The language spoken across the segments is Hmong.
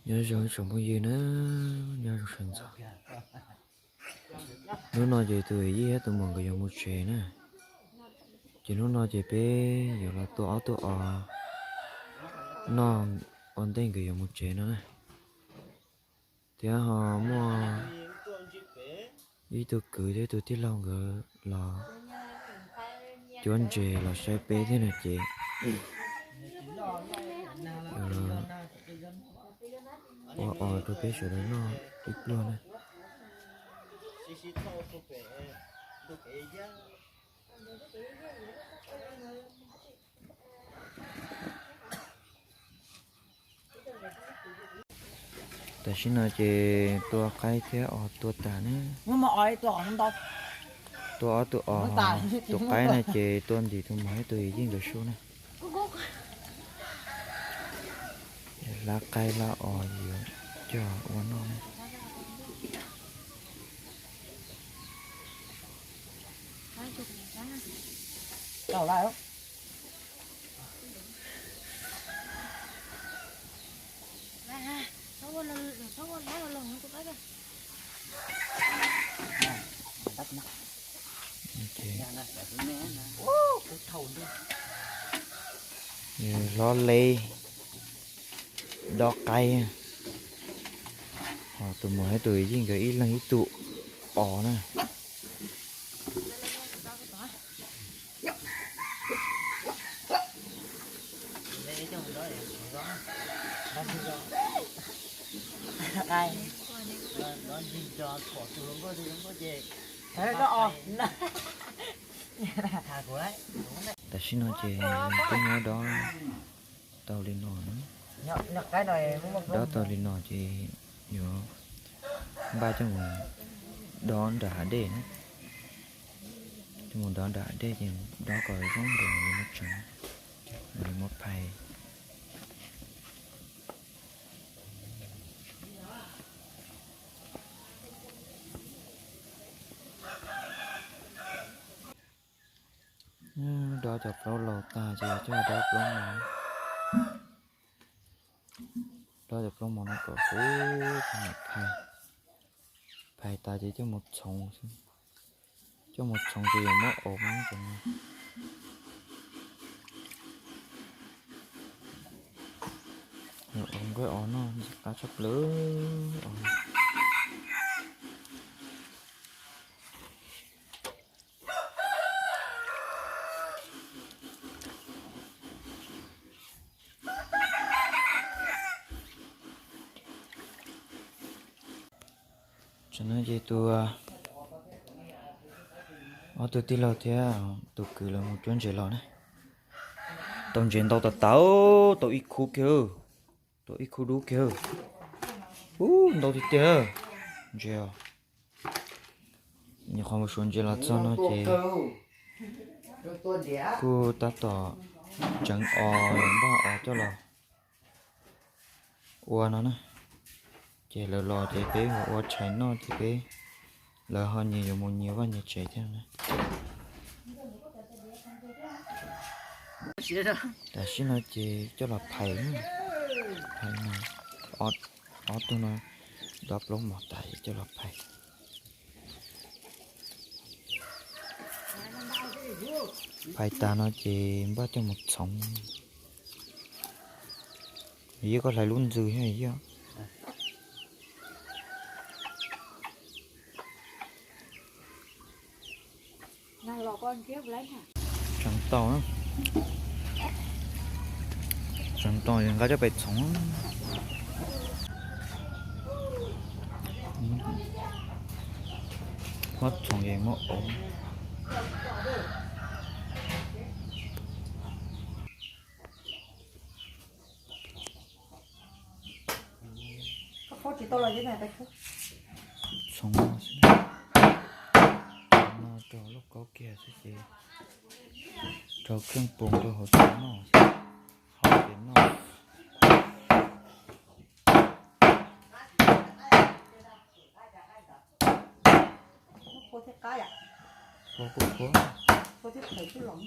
Nyob zoo tsoom phooj ywg na, nyob zoo sawv ntxov. Hnub no ces tus yij thiab tus muam nkawd yuav mus tsev na. Ces hnub no ces peb yuav los tua ob tug os noj ua ntej nkawd yuav mus tsev no na. Thiab ho muaj ib tug kwv thiab ib tug tij laug nkawd los cuab ntses los saib peb thiab no ces ua os rau peb sawv daws noj ib pluag na. Tam sim no ces tua qaib thiab os tua tas na. Tua ob tug os, tus qaib na ces tua ntim tus muam thiab tus yij nkawd sub na. Hlab qaib hlab os yuav coj ua noj na. Hlob Leb dob qaib, ho tus muam thiab tus yij nkawd ib leeg ib tug os na. Tam sim no ces twb muab dob tau li no na. Dob tau li no ces yuav npaj coj mus dob nram hav dej na. Coj mus dob nram hav dej ces dob kom zoo nkaus li muab tseev, li muab phais. Dob cov plaub laus tag ces coj dob plaub mos. Dob cov plaub mos no kom huv, phais, phais tas ces coj mus txhoov xwb. Coj mus txhoov ces yuav muab ov, ov nqaij os noj ntxim qab tshaj plaws os. Tam no ces tus, ob tug tij laug thiab tus kwv lawv mus cuab ntses los na. Tau ntses ntau tas tas, tau ib khub kiag, tau ib khub dub kiag. Ub, ntau tiag tiag ntses os. Nyuam qhuav mus suav ntses los txog no ces kuj tab tom tseev os, npaj os coj los ua no na. Ces lawv los ces peb mus ua tshais noj ces peb, lawv ho nyias yuav mus nyias vaj nyias tsev thiab na. Tam sim no ces coj los phais, phais no, ob tug no dob plaub mos tas coj los phais. Phais tas no ces npaj coj mus txhoov. Yog koj hlais lub ntxwg thiab yog. Tseev tau, tseev tau nqa coj pais txhoov. Muab txhoov es muab ov. Txhoov no xwb, no rau lauj kaub kiag xwb ces rau keej pum rau hauv tsev noj xwb, hau ces noj. Qhuav kuj qhuav. Qhuav thiab qhuav kuj los.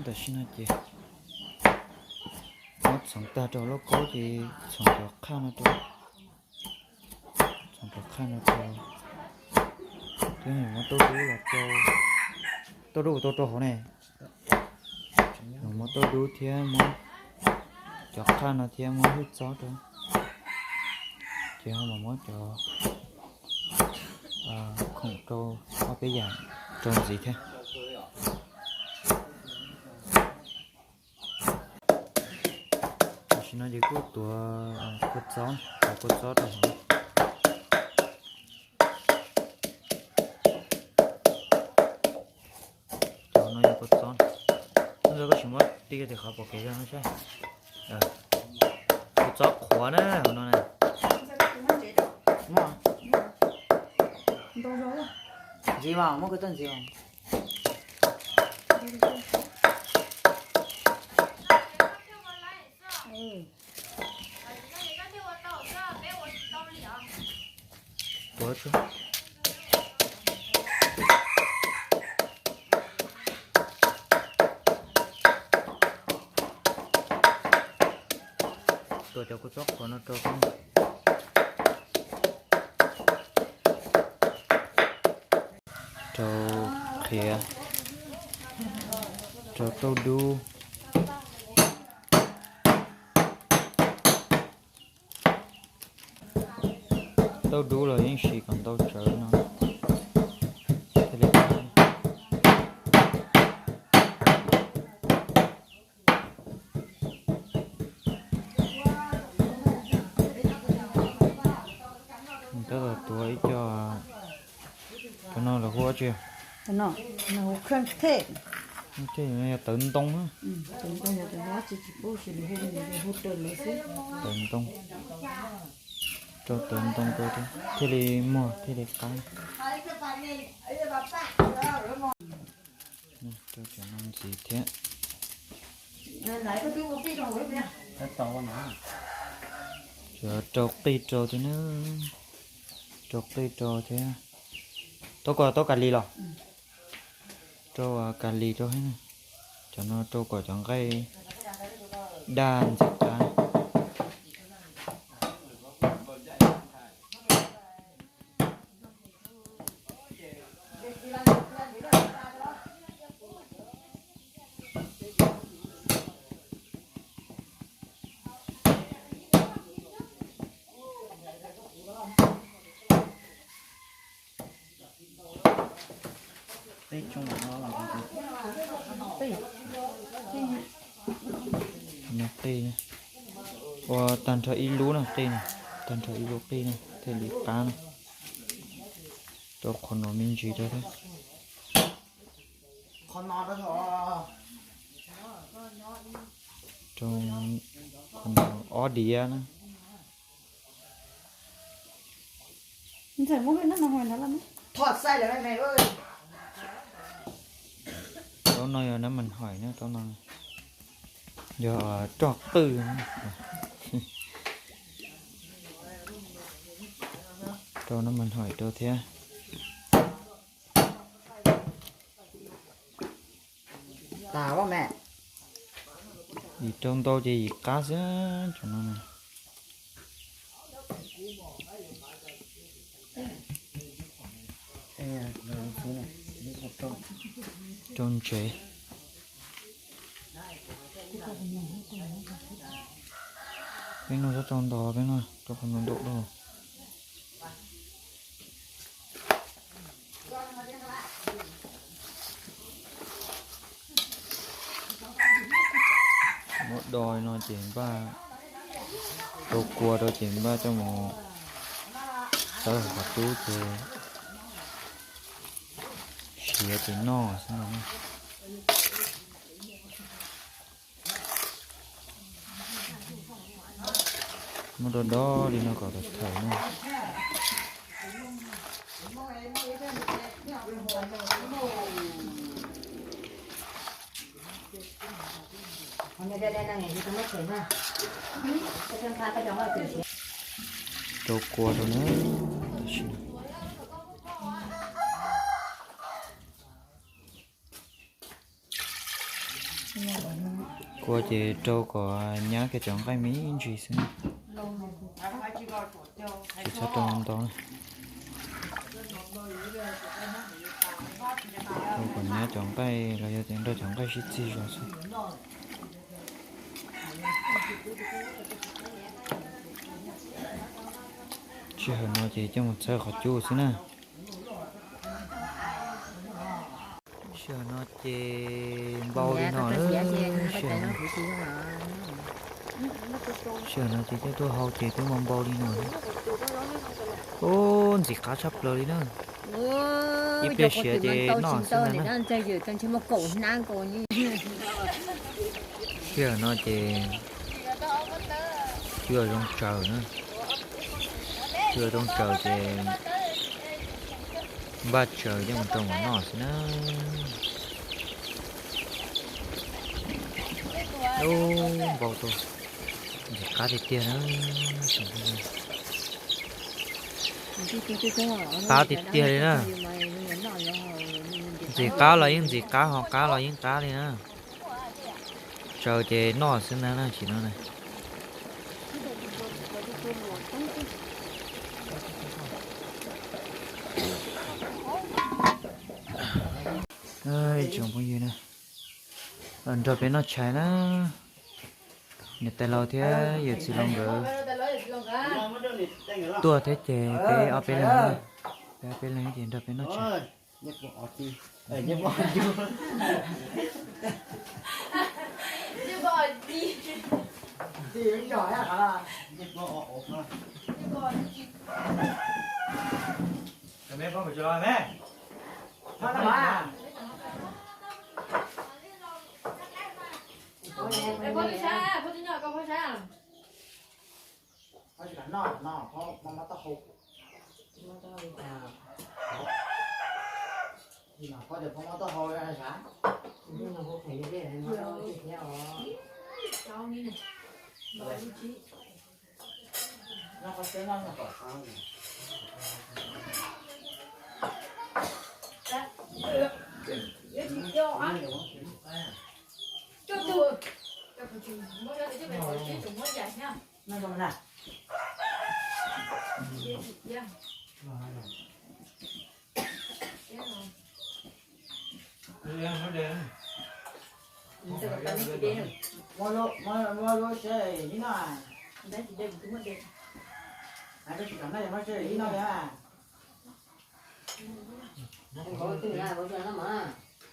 Tam sim no ces muab txhoov tag rau lauj kaub ces txhoov cov qhaj no rau, txhoov cov qhaj no rau, thiab muab tauj dub los rau, tauj dub tau rau hauv ne, muab tauj dub thiab muab cov qhaj no thiab muab hwj txob rau, ces ho mam muab cov khoom rau ob peb yam rau ntxiv thiab. Tam sim no ces kuj tuav kua txob, tuav kua txob rau hauv. Cov no yog kua txob, ntawd koj tsis muab tij tim qhov pom kev no saib. Kua txob qhuav na, hauv no na. Ntxiv mas, muab kua txob ntxiv mas. Tuav tsuag. Tuav cov kua txob qhuav no rau, rau qhiav, rau tauj dub. Tauj dub los yeej siv kom ntau tsawv no thiaj li qab. Tab tom tuav ib co, cov no lawv hu ua tsi? Tej no yog tawv ntoo na. Tawv ntoo, rau tawv ntoo rau thiaj li muag thiaj li qab. Rau cov no ntxiv thiab. Rau qij rau thiab na, rau qij rau thiab. Tau ko tau ka lis los? Rau ka lis rau thiab. Cov no rau kom cov nqaij daj ntxiv qab. Qij, ua tag nrho ib lub na qij na, tag nrho ib lub qij na thiaj li qab na. Rau qhov no me ntsis rau thiab. Rau qhov no ob diav na. Rau no yog nab mas hoim na, rau no yog roj qwj. Rau nab mas hoim rau thiab. Yim rau ntau ces yim qab xwb cov no. Rau ntsev. Peb no txhob rau ntau, peb no rau qhov ntau ntau. Muab do no ces npaj, rau kua rau ces npaj coj mus tawb hauv qhov cub ces siav ces noj xwb no. Muab do do li no kom tawm tawm no. Rau kua rau na. Kua ces rau kom nyab kiag cov nqaij me ntsis xwb, tsis txhob rau ntau na. Rau kom nyab cov nqaij los yog tias nrog cov nqaij sib txig zog xwb. Sij hawm no ces coj mus txhawb qhov cub xwb na. Sij hawm no ces npau li no lawm. Sij hawm no ces coj tuaj hau ces twb npau npau li no. Ub, ntxim qab tshaj plaws li na. Ib pliag siav ces noj xwb ntag na. Sij hawm no ces cua zoo tsaws na. Cua zoo tsaws ces npaj tsaws coj mus rau mam noj xwb na. Ub, npau tau, ntxim qab tiag tiag na. Qab tiag tiag li na. Ntxim qab los yeej ntxim qab, ho qab los yeej qab li na. Tsaws ces noj xwb ntag na, tsis no na. Tsoom phooj ywg na, nrog peb noj tshais na. Niam tais laus thiab yawm txiv laus nkawd tuaj thiab ces peb ob peb leeg, peb ob peb leeg ces nrog peb noj tshais.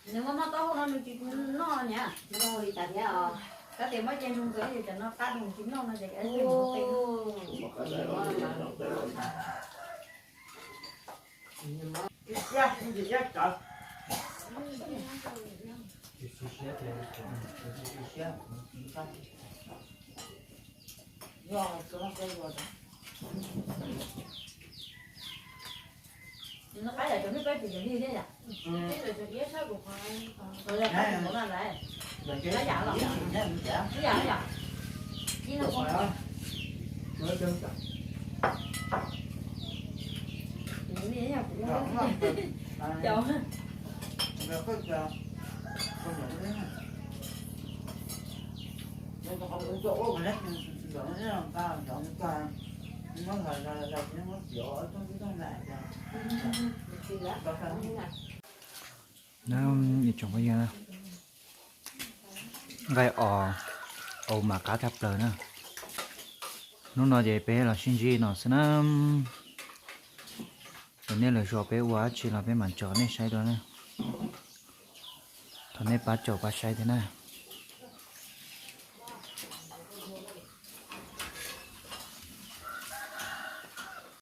Nws muaj noj taub hau no nws tsis noj niam. Tab sis muab ce ntsoog ntxuav yus cov no qab nws tsis noj no ces. Nqaij os, ua mas qab tshaj plaws na. Hnub no ces peb los sib ntsib no xwb na. Ces nej lwm zaus peb ua dab tsi los peb mam tso nej saib dua na. Thov nej pab caum pab saib thiab na.